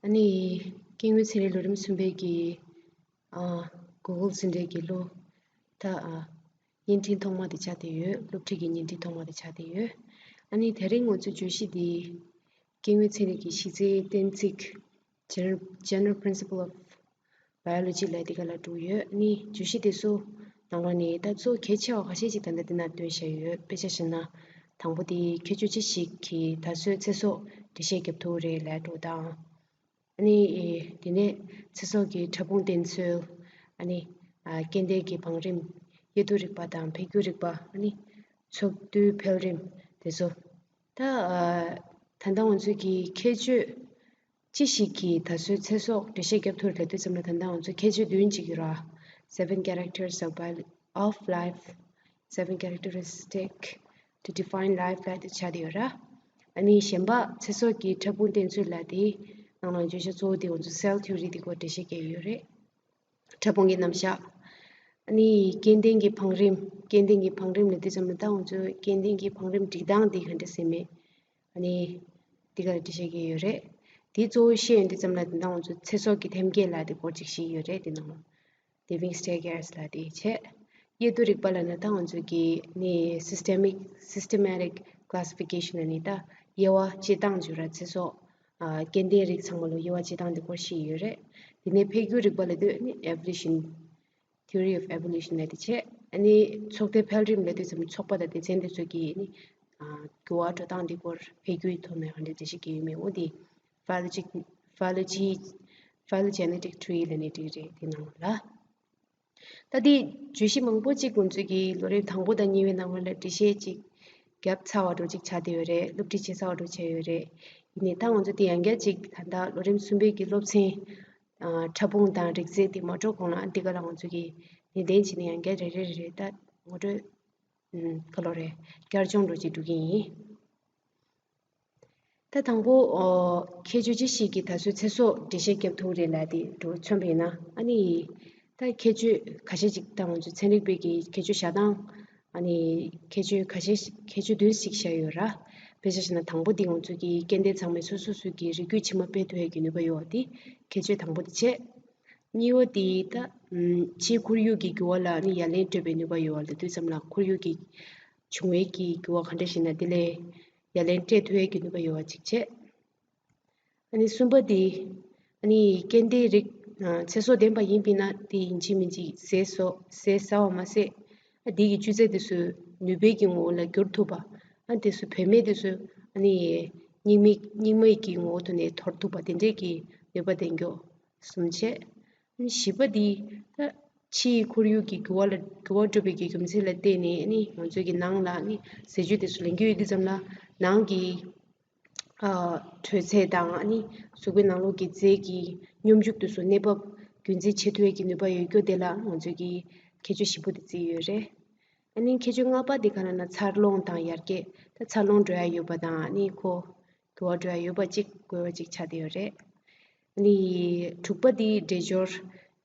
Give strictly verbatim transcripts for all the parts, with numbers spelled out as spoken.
ཨ་ནི་སྐྱེ་དངོས་ཚན་རིག་ལོ་རིམ་གསུམ་པའི་གི་ཨ་Google་ཟིན་བྲིས་ཀྱི་ལོ་ད་ཨ་བརྙན་འཕྲིན་ཐོག་མ་དེ་ཆགས་བསྡད་ཡོད། སློབ་ཁྲིད་ཀྱི་བརྙན་འཕྲིན་ཐོག་མ་དེ་ཆགས་བསྡད་ཡོད། ཨ་ནི་དེ་རིང་ང་ཚོའི་བརྗོད་གཞི་འདི་སྐྱེ་དངོས་ཚན་རིག་གི་གཞི་རྩའི་གཏན་ཚིགས། General General Principle of Biology་ལབ་དེ་ག་ལ་འགྲོ་ཡོད། ཨ་ནི་བརྗོད་གཞི་དེ་ཚོ་ནང་ལོགས་ནས་ད་གཙོ་གལ་ཆེ་བ་ཁ་ཤས་ཅིག་ད་ལྟ་འདི་ན་སྟོན་བཞག་ཡོད། དཔེ་ཆ་བཞག་ན་དང་པོ་དེ་ཁྱད་ཆོས་ཅི་ཞིག་གིས་ད་གཟོད་ཚེ་སྲོག་འགྲེལ་བཤད་རྒྱབ་ཐུབ་རེད་ལབ་འགྲོ་དང་། ཨ་ནི་དེ་ནས་ཚེ་སྲོག་གི་ཕྲ་ཕུང་བསྟེན་ཚུལ། ཨ་ནི་སྐྱེ་ལྡན་གྱི་བང་རིམ། དབྱེ་བསྡུ་རིག་པ་དང་འཕེལ་འགྱུར་རིག་པ། ཨ་ནི་ཚོགས་འདུའི་འཕེལ་རིམ་དེ་ཚོ། ད་ད་ལྟ་ང་ཚོས་ཀྱི་ཁྱད་ཆོས་ཅི་ཞིག་གིས་ད་གཟོད་ཚེ་སྲོག་འགྲེལ་བཤད་རྒྱབ་ཐུབ་རེད་དུས་ཙམ་ལ་ད་ལྟ་ང་ཚོ་ཁྱད་ཆོས་བདུན་ཅིག་ཡོད་ར། Seven characters of bio- of life, seven characteristic to define life ལབ་དེ་ཆགས་བསྡད་ཡོད་ར། ཨ་ནི་གཞན་པ་ཚེ་སྲོག་གི་ཕྲ་ཕུང་བསྟེན་ཚུལ་ལབ་དེ་ནང་ལ་བརྗོད་བྱ་གཙོ་བོ་དེ་ང་ཚོ་cell theory དེ་སྐོར་འགྲེལ་བཤད་རྒྱག་གི་ཡོད་རེད། ཕྲ་ཕུང་གི་རྣམ་གཞག་ཨ་ནི་སྐྱེ་ལྡན་གྱི་བང་རིམ། སྐྱེ་ལྡན་གྱི་བང་རིམ་ལབ་དུས་ཙམ་ལ་ད་ང་ཚོ་སྐྱེ་ལྡན་གྱི་བང་རིམ་སྒྲིག་སྟངས་དེ་ག་འདྲ་ཟེར་མེད། ཨ་ནི་འདི་ག་འགྲེལ་བཤད་རྒྱག་གི་ཡོད་རེད། དེ་གཙོ་བོ་ཤེས་ཡོང་དུས་ཙམ་ལ་ད་ང་ཚོ་ཚེ་སྲོག་གི་ཐེམ་སྐས་ལབ་དེ་སྐོར་ཅིག་ཤེས་ཡོད་རེད། དེ་ནང་Living stages ལབ་དེ་བྱས། དབྱེ་བསྡུ་རིག་པ་ལབ་ན་ད་ང་ཚོ་གི་ནི་systemic systematic classification ལབ་ནི་ད་དབྱེ་བ་དཔྱད་སྟངས་བྱས་ར། ཚེ་སྲོག་ཨ་སྐྱེ་ལྡན་རིགས་ཚང་མ་ལ་དབྱེ་བ་དཔྱད་སྟངས་དེ་སྐོར་ཤེས་ཡོད་རེད། དེ་ནས་འཕེལ་འགྱུར་རིག་པ་ལབ་དུས་ནི་evolution, theory of evolution ལབ་དེ་བྱས། ཨ་ནི་ཚོགས་སྡེ་འཕེལ་རིམ་ལབ་དུས་ཙམ་ཚོགས་པ་དང་སྡེ་ཚན་དེ་ཚོ་གི་ནི་ཨ་འགྱུར་བ་འགྲོ་སྟངས་དེ་སྐོར་འཕེལ་འགྱུར་ཐོག་ནས་ག་འདྲ་འགྲེལ་བཤད་རྒྱག་ཡོད་མེད། འོ་དེ་phylogenetic phylogenetic tree ལབ་ནི་འགྲིག་རེད། དེ་ནང་ལ། ད་དེ་བརྗོད་གཞི་མང་པོ་ཅིག་ང་ཚོས་ཀྱི་ལོ་རིམ་དང་པོ་དང་གཉིས་པའི་ནང་ལ་འགྲེལ་བཤད་ཅིག་བརྒྱབ་ཚར་བ་འདྲ་ཅིག་ཆགས་བསྡད་ཡོད་རེད། སློབ་ཁྲིད་བྱས་ཚར་བ་འདྲ་ཆགས་ཡོད་རེད། ཡིན་ནའི་ད་ང་ཚོ་དེ་ཡང་བསྐྱར་ཅིག་ད་ལྟ་ལོ་རིམ་གསུམ་པའི་གི་སློབ་ཚན་ཨ་ཕྲ་ཕུང་དང་རིགས་རྫས་དེ་མ་འགྲོ་གོང་ལ་འདི་ག་ལ་ང་ཚོས་ཀྱི་ནན་ཏན་བྱས་ནས་ཡང་བསྐྱར་རེ་རེ་རེ་རེ་ད་ངོ་སྤྲོད་ཨུམ་ག་ལོ་རེད། བསྐྱར་སྦྱོང་འདྲ་ཅིག་འགྲོ་གི་ཡིན། ད་དང་པོ་ཨོ་ཁྱད་ཆོས་ཅི་ཞིག་གིས་ད་གཟོད་ཚེ་སྲོག་འགྲེལ་བཤད་རྒྱབ་ཐུབ་རེད་ལབ་དེ་འགྲོ་མཚོན་པ་ཡིན་ན། ཨ་ནི་ད་ཁྱད་ཆོས་ཁ་ཤས་ཅིག་ད་ང་ཚོ་ཚན་རིག་པའི་གི་ཁྱད་ཆོས་བཞག་སྟངས། ཨ་ནི་ཁྱད་ཆོས་ཁ་ཤས་ཤིག་ཁྱད་ཆོས་བདུན་ཞིག་བཞག་ཡོད་ར། དཔེ་ཆ་བཞག་ན་དང་པོ་འདི་ང་ཚོ་གི་སྐྱེ་ལྡན་ཚང་མས་སོ་སོ་སོ་གི་རིགས་རྒྱུད་ཕྱི་མ་སྤེལ་ཐུབ་ཡས་ཀྱི་ནུས་པ་ཡོད་པ་དེ་ཁྱད་ཆོས་དང་པོ་དེ་བྱས། གཉིས་པ་དེ་ད་ཕྱིའི་ཁོར་ཡུག་གི་འགྱུར་བ་ལ་ནི་ཡ་ལན་སྤྲོད་པའི་ནུས་པ་ཡོད་པ་ལབ་དུས་ཙམ་ལ་ཁོར་ཡུག་གི་བྱུང་བའི་གི་འགྱུར་བ་ག་འདྲ་ཞིག་ན་དེ་ལས་ཡ་ལན་སྤྲད་ཐུབ་ཡས་ཀྱི་ནུས་པ་ཡོད་པ་ཅིག་བྱས། ཨ་ནི་གསུམ་པ་དེ་ཨ་ནི་སྐྱེ་ལྡན་རིགས་ཚེ་སྲོག་ལྡན་པ་ཡིན་པས་ན་དེ་ཡིན་གཅིག་མིན་གཅིག་ཟས་སོ་ཟས་ཟ་བ་མ་ཟད། ཨ་དེ་གི་བཅུད་རྫས་དེ་ཚོ་ནུས་པའི་གི་ངོ་བོ་ལ་འགྱུར་ཐུབ་པ། ཨ་དེ་ཚོ་བུད་མེད་དེ་ཚོ་ཨ་ནི་སྙིགས་མའི་སྙིགས་མའི་གི་ངོ་བོ་ཐོག་ནས་དོར་ཐུབ་པ་དེ་འདྲས་ཀྱི་ནུས་པ་ལྡན་མགྱོགས་གསུམ་བྱས། བཞི་པ་འདི་ད་ཕྱིའི་ཁོར་ཡུག་གི་འགྱུར་བ་ལ་འགྱུར་བ་འགྲོ་བའི་གི་རྒྱུ་མཚན་ལ་བརྟེན་ནས་ནི་ང་ཚོའི་གི་ནང་ལ་ནི་ཟས་བཅུད་དེ་ཚོ་ལེན་རྒྱུ་ཡོད་དུས་ཙམ་ལ་ནང་གི་ཨ་དྲོད་ཚད་དང་ནི་གཟུགས་པོའི་ནང་ལོགས་ཀྱི་རྫས་ཀྱི་སྙོམས་འཇུག་དེ་ཚོ་གནས་བབ་རྒྱུན་འཛིན་བྱེད་ཐུབ་ཡས་ཀྱི་ནུས་པ་ཡོད་རྒྱུ་དེ་ལ་ང་ཚོའི་གི་ཁྱད་ཆོས་བཞི་པོ་དེ་བརྩིས་ཡོད་རེད། ཨ་ནི་ཁྱད་ཆོས་ལྔ་པ་དེ་ག་ལ་ན་འཚར་ལོངས་དང་ཡར་རྒྱས། ད་འཚར་ལོངས་འགྲོ་ཡ་ཡོད་པ་དང་ནི་ཁོ་འགྱུར་བ་འགྲོ་ཡ་ཡོད་པ་གཅིག་དགོས་པ་གཅིག་ཆགས་བསྡད་ཡོད་རེད། ཨ་ནི་དྲུག་པ་དེ་འདྲེས་སྦྱོར།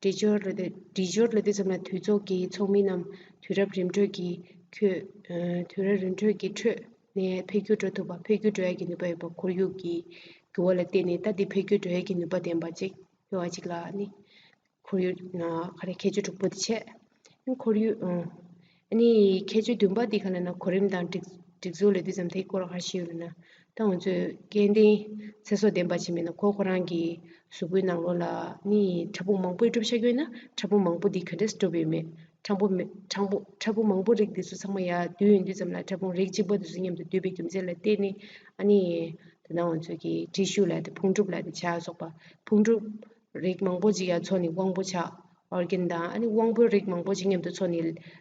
འདྲེས་སྦྱོར་ལབ་དུས་འདྲེས་སྦྱོར་ལབ་དུས་ཙམ་ལ་དུས་ཚོད་ཀྱི་ཚོགས་མི་རྣམས་དུས་རབས་རིམ་གྲོ་གི་ཁྱོད་ཨ་དུས་རབས་རིམ་གྲོ་གི་ཁྲོད་ནས་འཕེལ་འགྱུར་འགྲོ་ཐུབ་པ། འཕེལ་འགྱུར་འགྲོ་ཡ་གི་ནུས་པ་ཡོད་པ། ཁོར་ཡུག་གི་འགྱུར་བ་ལ་བརྟེན་ནས་ད་དེ་འཕེལ་འགྱུར་འགྲོ་ཡ་གི་ནུས་པ་ལྡན་པ་གཅིག་ཡོད་པ་གཅིག་ལ་ཨ་ནི། ཁོར་ཡུག་ན་ག་རེ་ཁྱད་ཆོས་དྲུག་པོ་དེ་བྱས། ཨ་ཁོར་ཡུག་ཨ་ནི་ཁྱད་ཆོས་བདུན་པ་འདི་ག་ལ་ན་གོ་རིམ་དང་སྒྲིག་སྒྲིག་འཛུགས་ལབ་དུས་ཙམ་དེ་སྐོར་ག་ཞིག་ཡོད་ལ་ན། ད་ང་ཚོས་སྐྱེ་ལྡན་ཚེ་སྲོག་ལྡན་པ་ཞིག་མིན་ན་ཁོ་ཁོ་རང་གི་གཟུགས་པོའི་ནང་ལོགས་ལ་ནི་ཕྲ་ཕུང་མང་པོའི་གྲུབ་ཆ་ཡོད་ན་ཕྲ་ཕུང་མང་པོ་འདི་ག་འདྲས་གྲུབ་ཡོད་མེད། ཕྲ་ཕུང་མེ་ཕྲ་ཕུང་ཕྲ་ཕུང་མང་པོ་རིགས་འདི་ཚོ་ཚང་མ་ཡར་འདུས་ཡོང་དུས་ཙམ་ལ་ཕྲ་ཕུང་རིགས་གཅིག་པ་འདི་ཚོ་མཉམ་དུ་འདུས་པའི་རྒྱུ་མཚན་ལ་བརྟེན་ནས་ཨ་ནི་ད་ལྟ་ང་ཚོས་ཀྱི་ཊི་ཤུ་ལབ་དེ་ཕུང་གྲུབ་ལབ་དེ་བྱ་སོགས་པ་ཕུང་གྲུབ། རིགས་མང་པོ་ཅིག་ཡར་འཚོགས་ནས་དབང་པོ་ཆགས། ཨོར་གན་དང་ཨ་ནི་དབང་པོའི་རིགས་མང་པོ་ཅིག་མཉམ་དུ་འཚོགས་ནས་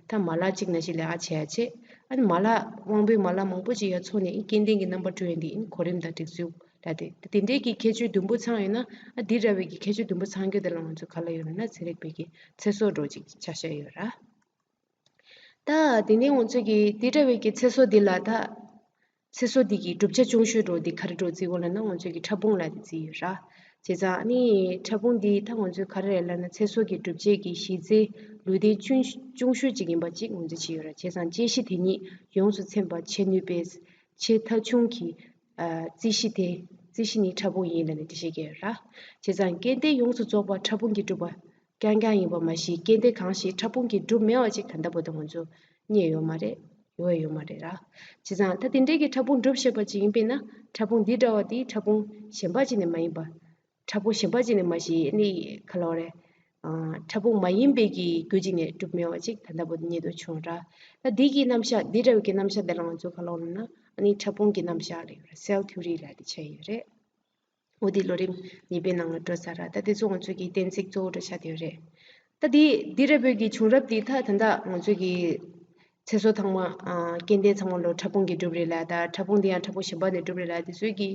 ད་མ་ལག་ཅིག་ནང་བཞིན་ལས་ཀ་བྱེད་ཡ་བྱེད། ཨ་ནི་མ་ལག་དབང་པོའི་མ་ལག་མང་པོ་ཅིག་ཡར་འཚོགས་ནས་ཨི་སྐྱེ་ལྡན་གྱི་རྣམ་པ་འགྲོ་ཡ་འདི་ཨིན་གོ་རིམ་དང་སྒྲིག་འཛུགས་ལ་དེ་དེ་འདྲའི་གི་ཁྱད་ཆོས་བདུན་པོ་ཚང་ཡོད་ན་ཨ་འདི་འདྲ་བའི་གི་ཁྱད་ཆོས་བདུན་པོ་ཚང་རྒྱུ་དེ་ལ་ང་ཚོས་ག་ལ་ཡོད་ན་ཚན་རིག་པའི་གི་ཚེ་སྲོག་འདྲ་ཅིག་ཆ་བཞག་ཡོད་ར། ད་དེ་ནས་ང་ཚོས་ཀྱི་འདི་འདྲ་བའི་གི་ཚེ་སྲོག་འདི་ལ་ད། ཚེ་སྲོག་འདི་གི་གྲུབ་ཆ་ཆུང་ཤོས་འདྲ་འདི་ག་རེ་འདྲ་བརྩི་དགོས་ལབ་ན་ང་ཚོས་ཀྱི་ཕྲ་ཕུང་ལབ་དེ་བརྩི་ཡོད་ར། བྱས་ཙང་ཨ་ནི་ཕྲ་ཕུང་འདི་ད་ང་ཚོས་ག་རེ་རེད་ལབ་ན་ཚེ་སྲོག་གི་གྲུབ་ཆའི་གི་གཞི་རྩའི་ལུང་བརྟེན་ཆུང་ཆུང་ཤོས་ཅིག་ཡིན་པ་ཅིག་ངོས་འཛིན་བྱས་ཡོད་ར། བྱས་ཙང་དཔྱད་གཞི་དེ་ཉིད་ཡོངས་སུ་ཚན་པ་བྱེད་ནུས་པའི་ཆེས་མཐའ་ཆུང་གི་ཨ་རྩིས་གཞི་དེ་ རྩི་ཤིང་ནི་ཕྲ་ཕུང་ཡིན་ལབ་ནས་འགྲེལ་བཤད་བརྒྱབ་ཡོད་ར། བྱས་ཙང་སྐྱེ་ལྡན་ཡོངས་སུ་རྫོགས་པ་ཕྲ་ཕུང་གིས་གྲུབ་པ་རྐྱང་རྐྱང་ཡིན་པ་མ་གཞི་སྐྱེ་ལྡན་གང་ཞིག་ཕྲ་ཕུང་གིས་གྲུབ་མེད་པ་ཅིག་ད་ལྟ་བར་དུ་ང་ཚོ་རྙེད་ཡོད་མ་རེད། ཡོད་ཡོད་མ་རེད་ར། བྱས་ཙང་ད་དེ་འདྲའི་གི་ཕྲ་ཕུང་གྲུབ་ཤེས་པ་ཅིག་ཡིན་པས་ན་ཕྲ་ཕུང་འདི་འདྲ་བ་འདི་ཕྲ་ཕུང་གཞན་པ་ཅིག་ནས་མ་ཡིན་པ། ཕྲ་ཕུང་གཞན་པ་ཅིག་ནས་མ་གཞི་ནི་ག་ལོ་རེད། ཨ། ཕྲ་ཕུང་མ་ཡིན་པའི་གི་རྒྱུ་ཅིག་ནས་གྲུབ་མེད་པ་ཅིག་ད་ལྟ་བར་དུ་རྙེད་དུ་བྱུང་ར། ད་འདི་གི་རྣམ་གཞག་འདི་འདྲ་བའི་གི་རྣམ་གཞག་དེ་ལ་ང་ཚོ་ག་ལོ་ལབ་ན་ཨ་ནི་ཕྲ་ཕུང་གི་རྣམ་གཞག་རེད། སེལ་ཐིའོ་རི་ལབ་དེ་བྱས་ཡོད་རེད། འོ་དེ་ལོ་རིམ་གཉིས་པའི་ནང་ལ་འགྲོ་ཚར་ར། ད་དེ་ཚོ་ང་ཚོ་གི་གཏན་ཚིགས་གཙོ་བོ་འདྲ་ཆགས་བསྡད་ཡོད་རེད། ད་དེ་འདི་འདྲ་བོའི་གི་བྱུང་རབས་དེ་ད་ད་ལྟ་ང་ཚོ་གི་ཚེ་སྲོག་ཚང་མ་ཨ་སྐྱེ་ལྡན་ཚང་མ་ལོ་ཕྲ་ཕུང་གིས་གྲུབ་རེད་ལ། ད་ཕྲ་ཕུང་དེ་ཡང་ཕྲ་ཕུང་གཞན་པ་ནས་གྲུབ་རེད་ལ། དེ་ཚོའི་གི་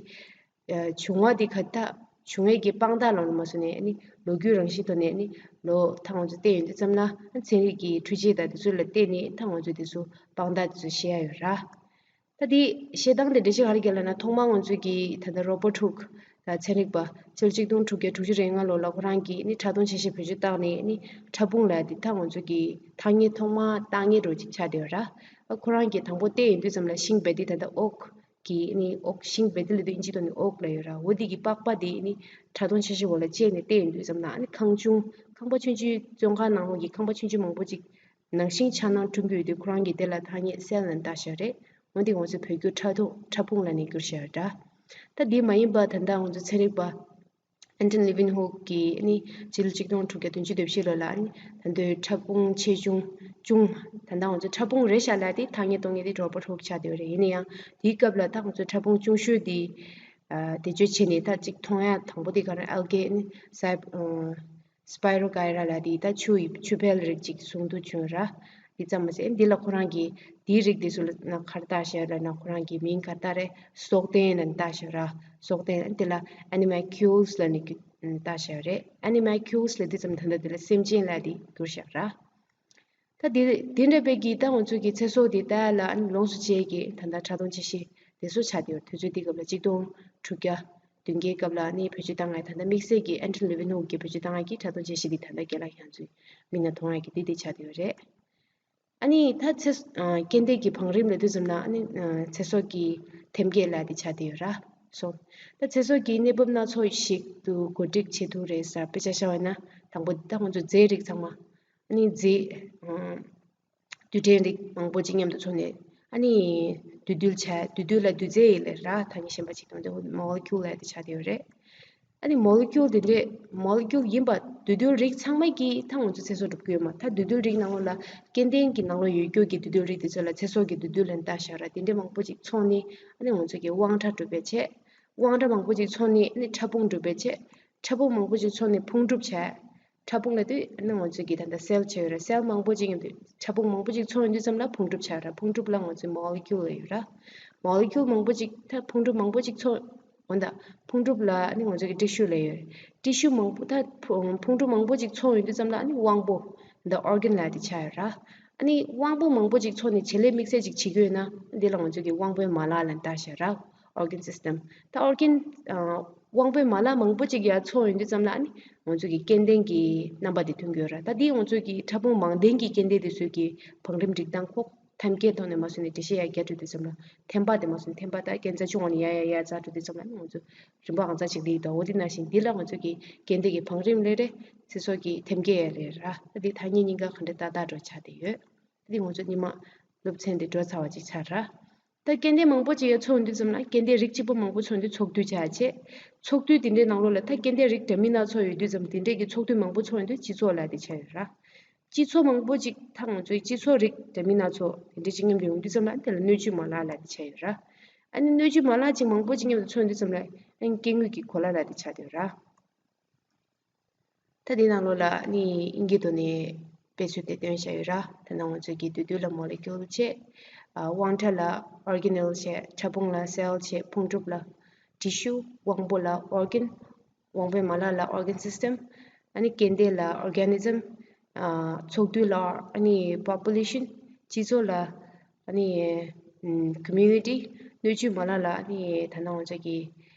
ཨ་བྱུང་བ་དེ་ག་ད་བྱུང་བའི་གི་དཔང་རྟགས་ལ་མ་སོང་ནས་ཨ་ནི་ལོ་རྒྱུས་རང་བཞིན་ཐོག་ནས་ཨ་ནི་ལོ་ད་ང་ཚོ་བལྟས་ཡོང་དུས་ཙམ་ལ་ཚན་རིག་གི་འཕྲུལ་ཆས་དང་དེ་ཚོ་ལ་བལྟས་ནས་ད་ང་ཚོ་དེ་ཚོ་དཔང་རྟགས་དེ་ཚོ་བཤད་ཡ་ཡོད་ར། ད་དེ་བཤད་སྟངས་དེ་འགྲེལ་བཤད་ག་རེ་རྒྱག་ལབ་ན་ཐོག་མར་ང་ཚོ་གི་ད་ལྟ་རོ་པར་ཧུག་ད་ཚན་རིག་པ་ཕྱི་ལོ་ཆིག་སྟོང་དྲུག་བརྒྱ་དྲུག་ཅུ་རེ་ལྔ་ལོ་ལ་ཁོ་རང་གིས་ནི་ཕྲ་མཐོང་འཆར་གཞི་བེད་སྤྱོད་བཏང་ནས་ནི་ཕྲ་ཕུང་ལབ་དེ་ད་ང་ཚོ་གི་ཐ་སྙད་ཐོག་མར་བཏགས་མཁན་འདྲ་བོ་ཅིག་ཆགས་བསྡད་ཡོད་ར། ཁོ་རང་གིས་དང་པོ་བལྟས་ཡོང་དུས་ཙམ་ལ་ཤིང་བེ་ཏི་ད་ལྟ་ཨོག་གི་ནི་ཨོག་ཤིང་བེ་ཏི་ལབ་དུས་ཨིན་ཇི་ཐོག་ནས་ཨོག་ལབ་ཡོད་ར། འོ་དེ་གི་པགས་པ་དེ་ནི་ཕྲ་མཐོང་འཆར་གཞི་འོག་ལ་བཅད་ནས་བལྟས་ཡོང་དུས་ཙམ་ལ་ནི་ཁང་ཆུང་ཁང་པ་ཆུང་ཆུང་བཙོན་ཁང་ནང་ལོགས་ཀྱི་ཁང་པ་ཆུང་ཆུང་མང་པོ་ཅིག་ནང་བཞིན་འཆར་སྣང་བསྐྲུན་གྱི་ཡོད་དུས་ཁོ་རང་གིས་དེ་ལ་ཐ་སྙད་སེལ་ལབ་བཏགས་བཞག་རེད། འོན་ཏེ་ང་ཚོས་བོད་སྐྱོར་ཕྲ་མཐོང་ཕྲ་ཕུང་ལབ་ནས་བསྒྱུར་བཞག་ཡོད་འདྲ། ད་འདི་མ་ཡིན་པ་ད་ལྟ་ང་ཚོ་ཚན་རིག་པ་ཨན་ཏོན་ལི་ཝིན་ཧུག་གིས་ནི་ཕྱི་ལོ་ཆིག་སྟོང་དྲུག་བརྒྱ་བདུན་ཅུ་དོན་བཞི་ལོ་ལ་ནི་ད་དུང་ཕྲ་ཕུང་ཆེ་ཆུང་ཆུང་ད་ལྟ་ང་ཚོ་ཕྲ་ཕུང་རེད་ཤག་ལབ་དེ་ཐ་སྙད་གཏོང་མཁན་དེ་རོ་པར་ཧུག་ཆགས་བསྡད་ཡོད་རེད། ཡིན་ན་ཡང་དེའི་སྐབས་ལ་ད་ང་ཚོ་ཕྲ་ཕུང་ཆུང་ཤོས་དེ་ཨ་བེད་སྤྱོད་བྱས་ནས་ད་ཅིག་མཐོང་ཡ་དང་པོ་དེ་ག་རེ་ཨལ་གེ་ནི་སའི་སི་པའི་རོ་གྷའི་ར་ལབ་དེ་ད་ཆུ་ཡི་ཆུ་བལ་རིགས་ཅིག་བཟུང་དུ་བྱུང་ར། འདི་ཙམ་མ་ཟད་འདི་ལ་ཁོ་རང་གིས་འདིའི་རིགས་དེ་ཚོ་ལ་ན་ག་རེ་བཏགས་བཞག་ལབ་ན་ཁོ་རང་གི་མིང་ག་རེ་བཏགས་རེད། སྲོག་ལྡན་ལབ་བཏགས་བཞག་ར། སྲོག་ལྡན་འདི་ལ་ཨེ་ནི་མ་ཀིའུ་ལི་ལབ་ནས་བཏགས་བཞག་རེད། ཨེ་ནི་མ་ཀིའུ་ལི་ལབ་དུས་ཙམ་ད་ལྟ་འདི་ལ་སེམས་ཅན་ལབ་དེ་བསྒྱུར་བཞག་ར། ད་དེ་དེ་འདྲ་བའི་གི་ད་ང་ཚོ་གི་ཚེ་སྲོག་དེ་ད་ལ་ལོངས་སུ་སྤྱད་ཀྱི་ད་ལྟ་ཕྲ་མཐོང་འཆར་གཞི་དེ་ཚོ་ཆགས་བསྡད་ཡོད། དུས་ཚོད་དེ་སྐབས་ལ་ཆིག་སྟོང་དྲུག་བརྒྱ་བདུན་བརྒྱའི་སྐབས་ལ་ནི་བེད་སྤྱོད་བཏང་ཡ་ད་ལྟ་དམིགས་བསལ་གྱི་ཨན་ཏོན་ལི་ཝིན་ཧུག་གིས་བེད་སྤྱོད་བཏང་ཡ་གི་ཕྲ་མཐོང་འཆར་གཞི་དེ་ད་ལྟ་རྒན་ལགས་ཁྱེད་ཚོས་མིག་ནང་མཐོང་ཡ་གི་དེ་དེ་ཆགས་བསྡད་ཡོད་རེད། ཨ་ནི་ད་ཚེ་ཨ་སྐྱེ་ལྡན་གྱི་བང་རིམ་ལབ་དུས་ཙམ་ན་ཨ་ནི་ཨ་ཚེ་སྲོག་གི་ཐེམ་སྐས་ལབ་དེ་ཆགས་བསྡད་ཡོད་ར། སོ། ད་ཚེ་སྲོག་གི་གནས་བབ་སྣ་ཚོགས་ཤིག་ཏུ་གོ་སྒྲིག་བྱེད་ཐུབ་རེད་ཟེར། དཔེ་ཆ་བཞག་པ་ན་དང་པོ་ད་ང་ཚོ་རྫས་རིགས་ཚང་མ་ཨ་ནི་རྫས་ཨ་རྡུལ་ཕྲན་རིགས་མང་པོ་ཅིག་མཉམ་དུ་ཚོགས་ནས་ཨ་ནི་འདུས་རྡུལ་བྱས། འདུས་རྡུལ་ལ་འདུས་རྫས་ཡིན་ལབ་ར། ཐ་སྙད་གཞན་པ་ཅིག་དང་དེ་མོ་ལེ་ཀིའུ་ལབ་དེ་ཆགས་བསྡད་ཡོད་རེད། ཨ་ནི་མོ་ལེ་ཀིའུ་དེ་འདྲས་མོ་ལེ་ཀིའུ་ཡིན་པ་འདུས་རྡུལ་རིགས་ཚང་མ་གིས་ད་ང་ཚོ་ཚེ་སྲོག་སྒྲུབ་ཀྱི་ཡོད་མ། ད་འདུས་རྡུལ་རིགས་ནང་ལོགས་ལ་སྐྱེ་ལྡན་གྱི་ནང་ལོགས་ཡོད་རྒྱུ་གི་འདུས་རྡུལ་རིགས་དེ་ཚོ་ལ་ཚེ་སྲོག་གི་འདུས་རྡུལ་ལབ་བཏགས་བཞག་ར། དེ་འདྲས་མང་པོ་ཅིག་ཚོགས་ནས་ཨ་ནི་ང་ཚོ་གི་དབང་ཕྲ་གྲུབ་པ་བྱས། དབང་ཕྲ་མང་པོ་ཅིག་ཚོགས་ནས་ཨ་ནི་ཕྲ་ཕུང་གྲུབ་པ་བྱས། ཕྲ་ཕུང་མང་པོ་ཅིག་ཚོགས་ནས་ཕུང་གྲུབ་བྱས། ཕྲ་ཕུང་ལབ་དུས་ཨ་ནི་ང་ཚོ་གི་ད་ལྟ་སེལ་བྱས་ཡོད་ར། སེལ་མང་པོ་ཅིག་ཡིན་དུས་ཕྲ་ཕུང་མང་པོ་ཅིག་ཚོགས་ཡོང་དུས་ཙམ་ལ་ཕུང་གྲུབ་ཆགས་ར། ཕུང་གྲུབ་ལ་ང་ཚོས་མོ་ལེ་ཀིའུ་ལབ་ཡོད་ར། མོ་ལེ་ཀིའུ་མང་པོ་ཅིག་ད་ཕུང་གྲུབ་མང་པོ་ཅིག་ཚོགས། འོ་ད་ཕུང་གྲུབ་ལ་ཨ་ནི་ང་ཚོ་གི་ཊི་ཤུ་ལབ་ཡོད། ཊི་ཤུ་མང་པོ་ད་ཕུ་ཕུང་གྲུབ་མང་པོ་ཅིག་ཚོགས་ཡོང་དུས་ཙམ་ལ་ཨ་ནི་དབང་པོ་ད་ཨོར་གན་ལབ་དེ་ཆགས་ཡོད་ར། ཨ་ནི་དབང་པོ་མང་པོ་ཅིག་ཚོགས་ནས་བྱེད་ལས་དམིགས་བསལ་ཅིག་བྱེད་ཀྱི་ཡོད་ན་འདི་ལ་ང་ཚོ་གི་དབང་པོའི་མ་ལག་ལབ་བཏགས་བཞག་ར། organ system། ད་ཨོར་གན་ཨ་དབང་པོའི་མ་ལག་མང་པོ་ཅིག་ཡར་ཚོགས་ཡོང་དུས་ཙམ་ལ་ཨ་ནི་ང་ཚོ་གི་སྐྱེ་ལྡན་གྱི་རྣམ་པ་དེ་ཐོན་གྱི་ཡོད་ར། ད་འདི་ང་ཚོ་གི་ཕྲ་ཕུང་མང་ལྡན་གྱི་སྐྱེ་ལྡན་དེ་ཚོའི་གི་བང་རིམ་སྒྲིག་སྟངས་ཁོ་ཐེམ་སྐས་ཐོག་ནས་མར་སོང་ནས་འགྲེལ་བཤད་ཡར་རྒྱག་འགྲོ་དུས་ཙམ་ལ་ཐེམ་པ་དེ་མར་སོང་ཐེམ་པ་ད་རྒྱན་ཆ་ཆུང་བ་ནས་ཡར་ཡར་ཡར་འཛེགས་འགྲོ་དུས་ཙམ་ལ་ང་ཚོ་རིམ་པ་ཨང་རྩ་གཅིག་སླེབས་ཡོད། འོ་དེ་ནང་བཞིན་འདི་ལ་ང་ཚོ་གི་སྐྱེ་ལྡན་གྱི་བང་རིམ་ལབ་རེད། ཚེ་སྲོག་གི་ཐེམ་སྐས་ཡང་རེད་ར། ད་འདི་ཐ་སྙད་གཉིས་ཀ་ག་འདྲ་ཏག་ཏག་འགྲོ་ཆགས་བསྡད་ཡོད། ད་འདི་ང་ཚོ་ཉི་མ་སློབ་ཚན་འདི་འགྲོ་ཚར་བ་ཅིག་ཆགས་ར། ད་སྐྱེ་ལྡན་མང་པོ་ཅིག་ཡར་ཚོགས་ཡོང་དུས་ཙམ་ལ་སྐྱེ་ལྡན་རིགས་གཅིག་པོ་མང་པོ་ཚོགས་ཡོང་དུས་ཚོགས་འདུས་བྱ་བྱས། ཚོགས་འདུ་དེ་འདྲའི་ནང་ལོགས་ལ་ད་སྐྱེ་ལྡན་རིགས་འདྲ་མིན་སྣ་ཚོགས་ཡོད་དུས་ཙམ་དེ་འདྲའི་གི་ཚོགས་འདུ་མང་པོ་ཚོགས་ཡོང་དུས་སྤྱི་ཚོགས་ལབ་དེ་ཆགས་ཡོད་ར། སྤྱི་ཚོགས་མང་པོ་ཅིག་ད་ང་ཚོའི་སྤྱི་ཚོགས་རིགས་འདྲ་མིན་སྣ་ཚོགས་དེ་འདྲ་ཅིག་མཉམ་དུ་ཡོང་དུས་ཙམ་ལ་དེ་ལ་སྣོད་བཅུད་མ་ལག་ལབ་དེ་ཆགས་ཡོད་ར། ཨ་ནི་སྣོད་བཅུད་མ་ལག་ཅིག་མང་པོ་ཅིག་མཉམ་དུ་ཚོགས་ཡོང་དུས་ཙམ་ལ་ཨ་ནི་སྐྱེ་དངོས་ཀྱི་གོ་ལ་ལབ་དེ་ཆགས་བསྡད་ཡོད་ར། ད་དེའི་ནང་ལོགས་ལ་ཨ་ནི་དབྱིན་སྐད་ཐོག་ནས་དཔེ་མཚོན་དེ་སྟོན་བཞག་ཡོད་ར། ད་ནང་ང་ཚོའི་གི་འདུས་རྡུལ་ལ་མོ་ལེ་ཀིའུ་ལ་བྱས། ཨ་དབང་ཕྲ་ལ་ཨོར་གེ་ནེལ་བྱས། ཕྲ་ཕུང་ལ་སེལ་བྱས། ཕུང་གྲུབ་ལ་ཊི་ཤུ། དབང་པོ་ལ་ཨོར་གན། དབང་པོའི་མ་ལག་ལ་ཨོར་གན་སིས་ཊེམ། ཨ་ནི་སྐྱེ་ལྡན་ལ་ཨོར་ག་ནི་ཛམ། ཨ་ཚོགས་འདུ་ལ་ཨ་ནི་པོ་པུ་ལེ་ཤན། སྤྱི་ཚོགས་ལ་ཨ་ནི་ཨམ་ཀོ་མུ་ནི་ཊི། སྣོད་བཅུད་མ་ལག་ལ་ཨ་ནི་ད་ནང་ང་ཚོ་གི་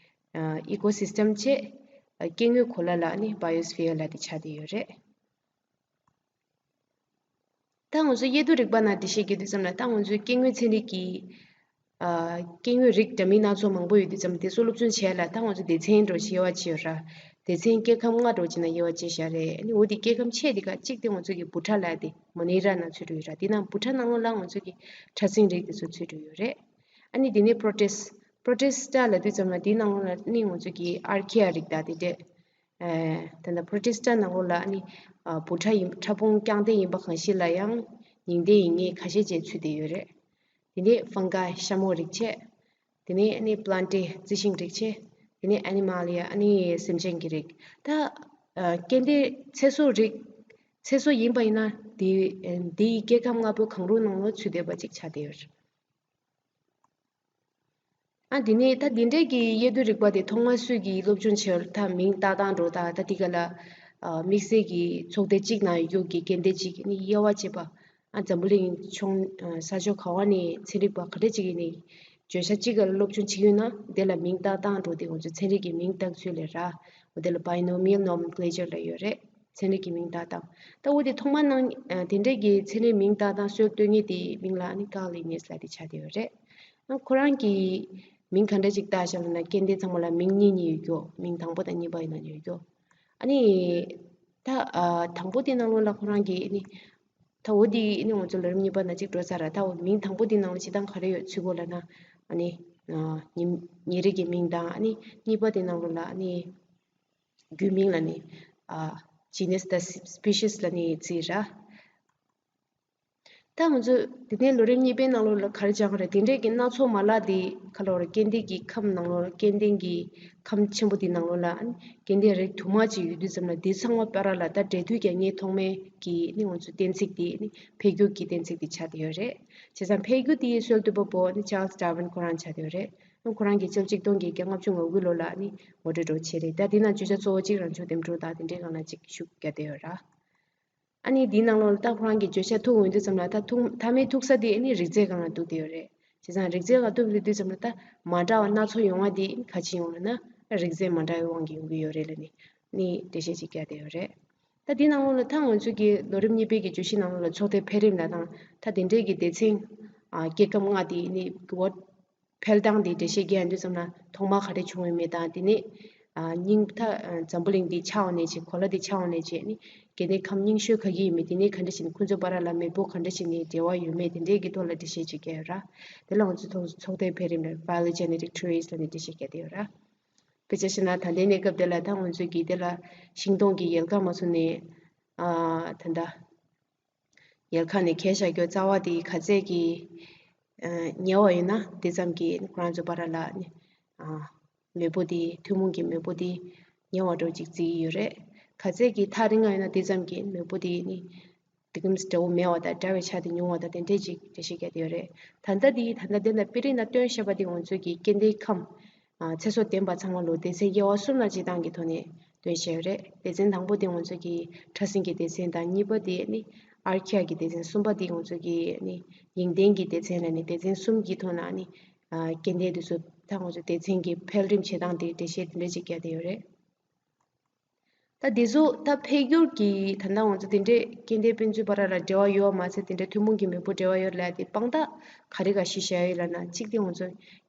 ཨ་ཨི་ཀོ་སིས་ཊེམ་བྱས། ཨ་སྐྱེ་དངོས་གོ་ལ་ལ་ཨ་ནི་བྷ་ཡོ་སི་ཕི་ཡར་ལབ་དེ་ཆགས་བསྡད་ཡོད་རེད། ད་ང་ཚོ་དབྱེ་བསྡུ་རིག་པ་ནང་འགྲེལ་བཤད་རྒྱག་དུས་ཙམ་ལ་ད་ང་ཚོའི་སྐྱེ་དངོས་ཚན་རིག་གི་ ཨ་སྐྱེ་དངོས་རིགས་འདྲ་མིན་སྣ་ཚོགས་མང་པོ་ཡོད་དུས་ཙམ་དེ་ཚོ་སློབ་སྦྱོང་བྱས་ལ་ད་ང་ཚོ་སྡེ་ཚན་འདྲ་བོ་ཞིག་དབྱེ་བ་ཕྱེ་ཡོད་ར། སྡེ་ཚན་སྐྱེ་ཁམས་ལྔ་འདྲ་བོ་ཅིག་ནང་དབྱེ་བ་ཕྱེ་བཞག་རེད། ཨ་ནི་འོ་དེ་སྐྱེ་ཁམས་ཆེ་དེ་ག་གཅིག་དེ་ང་ཚོ་གི་བྷུ་ཊ་ལབ་དེ་མོ་ནེ་ར་ནང་ཚུད་འགྲོ་ཡོད་ར། དེ་ནང་བྷུ་ཊ་ནང་ལོགས་ལ་ང་ཚོ་གི་ཕྲ་སྲིན་རིགས་དེ་ཚོ་ཚུད་འགྲོ་ཡོད་རེད། ཨ་ནི་དེ་ནས་པྲོ་ཊིས་པྲོ་ཊིས་ཊ་ལབ་དུས་ཙམ་ལ་དེའི་ནང་ལོགས་ལ་ནི་ང་ཚོ་གི་ཨར་ཁི་ཡ་རིགས་དང་དེ་འདྲས། ཨ་ད་ལྟ་པྲོ་ཊིས་ཊ་ནང་ལོགས་ལ་ནི་ཨ་བྷུ་ཊ་ཡིན། ཕྲ་ཕུང་རྐྱང་ལྡན་ཡིན་པ་གང་ཞིག་ལ་ཡང་ཉིང་ལྡན་ཡིན་མཁན་ཁ་ཤས་ཅིག་ཚུད་བསྡད་ཡོད་རེད། དེ་ནས་ཕང་གའི་ཤ་མོ་རིགས་བྱས། དེ་ནས་ཨ་ནི་པི་ལན་ཊི་རྩི་ཤིང་རིགས་བྱས། དེ་ནས་ཨེ་ནི་མ་ལི་ཡ་ཨ་ནི་སེམས་ཅན་གྱི་རིགས། ད་ཨ་སྐྱེ་ལྡན་ཚེ་སྲོག་རིགས། ཚེ་སྲོག་ཡིན་པ་ཡིན་ན་དེ་ཨ་དེ་ཡི་སྐྱེ་ཁམས་ལྔ་པོའི་གང་རུང་ནང་ལ་ཚུད་བསྡད་པ་ཅིག་ཆགས་བསྡད་ཡོད་རེད། ཨ་དེ་ནས་ད་དེ་འདྲས་ཀྱི་དབྱེ་བསྡུ་རིག་པ་དེ་ཐོག་མ་སུས་ཀྱིས་སློབ་སྦྱོང་བྱས་པར་ད་མིང་བཏགས་སྟངས་འདྲ་བོ་དང་ད་དེ་ག་ལ་ཨ་དམིགས་བསལ་གྱི་ཚོགས་སྡེ་གཅིག་ནང་ཡོད་རྒྱུ་གི་སྐྱེ་ལྡན་གཅིག་ནི་དབྱེ་བ་ཕྱེ་བ། ཨ་འཛམ་བུ་གླིང་ཕྱོགས་ཨ་ས་ཕྱོགས་ག་བ་ནས་ཚན་རིག་པ་ག་འདྲ་ཅིག་ཡིན་ནའི་བརྗོད་བྱ་གཅིག་ག་ལ་སློབ་སྦྱོང་བྱེད་ཀྱི་ཡོད་ན་དེ་ལ་མིང་བཏགས་སྟངས་འདྲ་བོ་དེ་ང་ཚོས་ཚན་རིག་གི་མིང་བཏགས་ཚུལ་ལས་ར། འོ་དེ་ལ་binomial nomenclature ལབ་ཡོད་རེད། ཚན་རིག་གི་མིང་བཏགས་སྟངས། ད་འོ་དེ་ཐོག་མ་ནང་ཨ་དེ་འདྲས་ཀྱི་ཚན་རིག་མིང་བཏགས་སྟངས་སྲོལ་གཏོད་མཁན་དེའི་མིང་ལ་ནི་ཀཱརལ་ལིན་ནེས་ལབ་དེ་ཆགས་བསྡད་ཡོད་རེད། ཨ་ཁོ་རང་གིས་མིང་ག་འདྲ་ཅིག་བཏགས་བཞག་ལབ་ན་སྐྱེ་ལྡན་ཚང་མ་ལ་མིང་གཉིས་གཉིས་ཡོད་རྒྱུ། མིང་དང་པོ་དང་གཉིས་པ་ཡིན་ན་ཡོད་རྒྱུ། ཨ་ནི་ད་ཨ་དང་པོ་དེ་ནང་ལོགས་ལ་ཁོ་རང་གིས་ནི་ད་འོ་དེ་ནི་ང་ཚོ་ལོ་རིམ་གཉིས་པ་ནང་གཅིག་འགྲོ་ཚར་ར། ད་འོ་མིང་དང་པོ་དེ་ནང་ལ་བྱེད་སྟངས་ག་རེ་ཡོད་ཚུལ་སྐོར་ལབ་ན་ཨ་ནི་ཨ་ཉིན་ཉིན་རེ་གི་མིང་དང་ཨ་ནི་གཉིས་པ་དེ་ནང་ལོགས་ལ་ཨ་ནི། རྒྱུད་མིང་ལ་ནི་ཨ་genus དང་species ལ་ནི་བརྩི་ར། ད་ང་ཚོས་དེ་ནས་ལོ་རིམ་གཉིས་པའི་ནང་ལོགས་ལ་ག་རེ་སྦྱངས་རེད། དེ་འདྲས་ཀྱི་སྣ་ཚོགས་མ་ལག་འདི་ག་ལབ་རེད། སྐྱེ་ལྡན་གྱི་ཁམས་ནང་ལོགས་ལ་སྐྱེ་ལྡན་གྱི་ཁམས་ཆེན་པོ་འདི་ནང་ལོགས་ལ་སྐྱེ་ལྡན་རིགས་དུ་མ་ཅིག་ཡོད་དུས་ཙམ་ལ་འདི་ཚང་མ་བར་ལ་ད་འབྲེལ་མཐུད་ཀྱི་ངས་ཐོག་མའི་གི་ནི་ང་ཚོའི་གཏན་ཚིགས་འདི་ནི་འཕེལ་འགྱུར་གྱི་གཏན་ཚིགས་འདི་ཆགས་བསྡད་ཡོད་རེད། བྱས་ཙང་འཕེལ་འགྱུར་འདིའི་སྲོལ་གཏོད་པ་པོ་ནི་Charles Darwin ཁོ་རང་ཆགས་བསྡད་ཡོད་རེད། ཁོ་རང་གིས་ཆིག་སྟོང་དགུ་བརྒྱ་ལྔ་བཅུ་ང་དགུ་ལོ་ལ་ནི་ངོ་སྤྲོད་འདྲ་བོ་བྱས་རེད། ད་འདི་ནང་བརྗོད་བྱ་གཙོ་བོ་གཅིག་རང་བྱུང་འདེམས་སྒྲུག་དང་དེ་འདྲའི་སྒང་ལ་གཅིག་ཤུགས་བརྒྱབ་བསྡད་ཡོད་ར། ཨ་ནི་འདིའི་ནང་ལོགས་ལ་ད་ཁོ་རང་གིས་བརྗོད་བྱ་ཐུག་ཡོང་དུས་ཙམ་ལ་ད་ཐུག་མཐའ་མའི་ཐུག་ས་དེ་ཨ་ནི་རིགས་རྫས་སྒང་ལ་གཏུགས་བསྡད་ཡོད་རེད། བྱས་ཙང་རིགས་རྫས་སྒང་གཏུགས་བསྡད་དུས་ཙམ་ལ་ད་མ་འདྲ་བ་སྣ་ཚོགས་ཡོང་བ་དེ་ག་ཅི་ཡོང་ལབ་ན་རིགས་རྫས་མ་འདྲ་བའི་དབང་གིས་ཡོང་གི་ཡོད་རེད་ལབ་ནས་ནི་འགྲེལ་བཤད་ཅིག་བརྒྱབ་བསྡད་ཡོད་རེད། ད་འདིའི་ནང་ལོགས་ལ་ད་ང་ཚོ་གི་ལོ་རིམ་གཉིས་པའི་གི་བརྗོད་གཞི་ནང་ལོགས་ལ་ཚོགས་སྡེ་འཕེལ་རིམ་ལབ་དང་ད་དེ་འདྲའི་གི་སྡེ་ཚན་ཨ་སྐྱེ་ཁམས་ལྔ་དེ་ནི་འཕེལ་སྟངས་དེ་འགྲེལ་བཤད་རྒྱག་ཡོང་དུས་ཙམ་ལ་ཐོག་མར་ག་རེ་བྱུང་ཡོད་མེད་དང་དེ་ནས་ཨ་རྙིང་ད་ཨ་འཛམ་བུ་གླིང་འདི་ཆགས་ཡོང་ནས་བྱས་གོ་ལ་འདི་ཆགས་ཡོང་ནས་བྱས་ནི་སྐྱེ་ལྡན་ཁམས་རྙིང་ཤོས་ག་གི་ཡིན་མིན་དེ་ནས་ག་འདྲ་བྱས་ནས་ཁོ་ཚོའི་བར་ལ་མེས་པོ་ག་འདྲ་བྱས་ནས་འབྲེལ་བ་ཡོད་མེད་དེ་འདྲའི་གི་ཐོག་ལ་འགྲེལ་བཤད་ཅིག་བརྒྱབ་ཡོད་ར། དེ་ལ་ང་ཚོ་ཐོག་ཚོགས་སྡེ་འཕེལ་རིམ་ལ་phylogenetic trees ལབ་ནས་འགྲེལ་བཤད་བརྒྱབ་བསྡད་ཡོད་ར། དཔེ་ཆ་བཞག་ན་ད་ལྟའི་གནས་སྐབས་དེ་ལ་ད་ང་ཚོས་ཀྱི་དེ་ལ་ཤིང་སྡོང་གི་ཡལ་ག་མ་བཟོ་ནས་ཨ་ད་ལྟ། ཡལ་ག་ནས་གས་བཞག་རྒྱུ་རྩ་བ་དེ་ག་ཚད་ཀྱི་ཨ་ཉེ་བ་ཡོད་ན་དེ་ཙམ་གྱིས་ཁོ་རང་ཚོ་བར་ལ་ནི་ཨ་མེས་པོ་དེ་ཐུན་མོང་གི་མེས་པོ་དེ་ཉེ་བ་འདྲ་བོ་ཅིག་བརྩི་གི་ཡོད་རེད། ག་ཚད་ཀྱི་ཐག་རིང་ང་ཡོད་ན་དེ་ཙམ་གྱིས་མེས་པོ་དེ་ནི་དེ་གམ་འདྲ་བོ་མེད་པ་དང་འདྲ་བའི་ཆ་དེ་ཉུང་བ་དང་དེ་འདྲས་ཅིག་འགྲེལ་བཤད་བརྒྱབ་བསྡད་ཡོད་རེད། ད་ལྟ་དེ་ད་ལྟ་དེ་ལ་དཔེ་རིས་ནང་སྟོན་བྱས་པ་དེ་ང་ཚོས་ཀྱི་སྐྱེ་ལྡན་ཁམས་ཨ་ཚེ་སྲོག་ལྡན་པ་ཚང་མ་ལོ་སྡེ་ཚན་དབྱེ་བ་གསུམ་ལ་བྱེད་སྟངས་ཀྱི་ཐོག་ནས་སྟོན་བཞག་ཡོད་རེད། སྡེ་ཚན་དང་པོ་དེ་ང་ཚོ་གི་ཕྲ་སྲིན་གྱི་སྡེ་ཚན་དང་གཉིས་པ་དེ་ནི་ཨར་ཁི་ཡ་གི་སྡེ་ཚན། གསུམ་པ་དེ་ང་ཚོ་གི་ནི་ཡིན་ཏན་གྱི་སྡེ་ཚན་ལ་ནི་སྡེ་ཚན་གསུམ་གྱི་ཐོག་ན་ནི་ཨ་སྐྱེ་ལྡན་དེ་ཚོ་ད་ང་ཚོ་སྡེ་ཚན་གྱི་འཕེལ་རིམ་བྱེད་སྟངས་དེ་འགྲེལ་བཤད་དེ་འདྲ་ཅིག་བརྒྱབ་བསྡད་ཡོད་རེད། ད་དེ་ཚོ་ད་འཕེལ་འགྱུར་གྱི་ད་ལྟ་ང་ཚོ་དེ་འདྲས་སྐྱེ་ལྡན་ཕན་ཚུན་བར་ལ་འབྲེལ་བ་ཡོད་པ་མ་ཟད་དེ་འདྲས་ཐུན་མོང་གི་མེས་པོ་འབྲེལ་བ་ཡོད་ལབ་དེ་དཔང་རྟགས་ག་རེ་ག་ཞིག་བཞག་ཡོད་ལབ་ན། གཅིག་དེ་ང་ཚོ་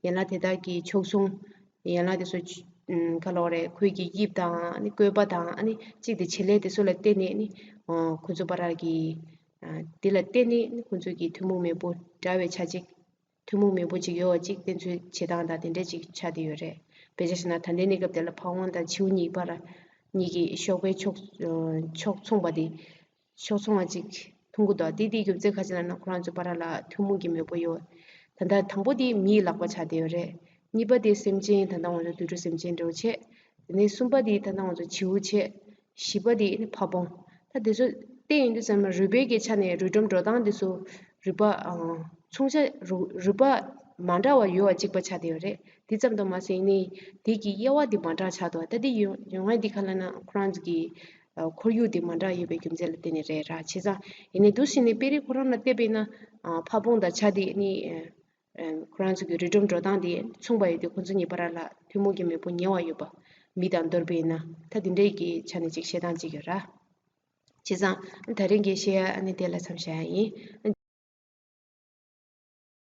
ཡན་ལག་དེ་དག་གི་ཕྱོགས་མཚུངས། ཡན་ལག་དེ་ཚོ་ཆ་ཨུམ་ག་ལབ་དགོས་རེད། ཁོའི་གི་དབྱིབས་དང་ཨ་ནི་བཀོད་པ་དང་ཨ་ནི་གཅིག་དེ་བྱེད་ལས་དེ་ཚོ་ལ་བརྟེན་ནས་ནི་ཨ་ཁོ་ཚོ་བར་གྱི་ཨ་དེ་ལ་བརྟེན་ནས་ནི་ཁོ་ཚོ་གི་ཐུན་མོང་མེས་པོ་འདྲ་བའི་ཆ་གཅིག་ཐུན་མོང་མེས་པོ་གཅིག་ཡོད་པ་གཅིག་བསྟན་ཚུལ་བྱེད་སྟངས་དང་དེ་འདྲ་གཅིག་ཆགས་བསྡད་ཡོད་རེད། དཔེ་ཆ་བཞག་ན་ད་ལྟའི་གནས་སྐབས་དེ་ལ་ཕ་བོང་དང་བྱིའུ་གཉིས་བར་གཉིས་ཀྱི་གཤོག་པའི་ཕྱོགས་ཕྱོགས་མཚུངས་པ་དེ། ཕྱོགས་མཚུངས་པ་ཅིག་མཐོང་གི་འདུག་དེ་དེའི་རྒྱུ་མཚན་ག་ཅི་ལབ་ན་ཁོ་རང་ཚོ་བར་ལ་ཐུན་མོང་གི་མེས་པོ་ཡོད། ད་ལྟ་དང་པོ་དེ་མིའི་ལག་པ་ཆགས་བསྡད་ཡོད་རེད། གཉིས་པ་དེ་སེམས་ཅན་ད་ལྟ་ང་ཚོ་དུད་འགྲོ་སེམས་ཅན་འདྲ་བོ་བྱས། དེ་ནས་གསུམ་པ་དེ་ད་ལྟ་ང་ཚོ་བྱིའུ་བྱས། བཞི་པ་དེ་ནི་ཕ་བོང་། ད་དེ་ཚོ་བལྟས་ཡོང་དུས་ཙམ་ལ་རུས་སྦལ་གྱི་ཆ་ནས་རུས་སྒྲོམ་འགྲོ་སྟངས་དེ་ཚོ་རུས་པ་ཨ་མཚུངས་ཆ་རུ་རུས་པ་མ་འདྲ་བ་ཡོད་པ་གཅིག་པ་ཆགས་བསྡད་ཡོད་རེད། དེ་ཙམ་དུ་མ་ཟད་ནི་དེ་གི་དབྱེ་བ་དེ་མ་འདྲ་ཆགས་འདུག་ད་དེ་ཡོང་ཡོང་ཡ་དེ་ག་ལབ་ན་ཁོ་རང་ཚོ་གི་ཨ་ཁོར་ཡུག་དེ་མ་འདྲ་ཡོད་པའི་རྒྱུ་མཚན་ལ་བརྟེན་ནས་རེད་ར། བྱས་ཙང་ཡིན་ནའི་འདུག་སེ་ནི་དཔེ་རིས་ཁོ་རང་ལ་བལྟས་པས་ན་ཨ་ཕ་བོང་དང་བྱ་དེ་ནི་ཨ་ཁོ་རང་ཚོ་གི་རུས་སྒྲོམ་འགྲོ་སྟངས་དེ་མཚུངས་པ་ཡོད་དུས་ཁོ་ཚོ་གཉིས་བར་ལ་ཐུན་མོང་གི་མེས་པོ་ཉེ་བ་ཡོད་པ། མི་དང་གཏོར་པས་ན་ད་དེ་འདྲའི་གི་ཆ་ནས་ཅིག་བཤད་སྟངས་ཅིག་ཡོད་ར། བྱས་ཙང་ད་རིང་གི་བཤད་ཡ་ཨ་ནི་དེ་ལ་མཚམས་བཞག་ཡ་ཡིན།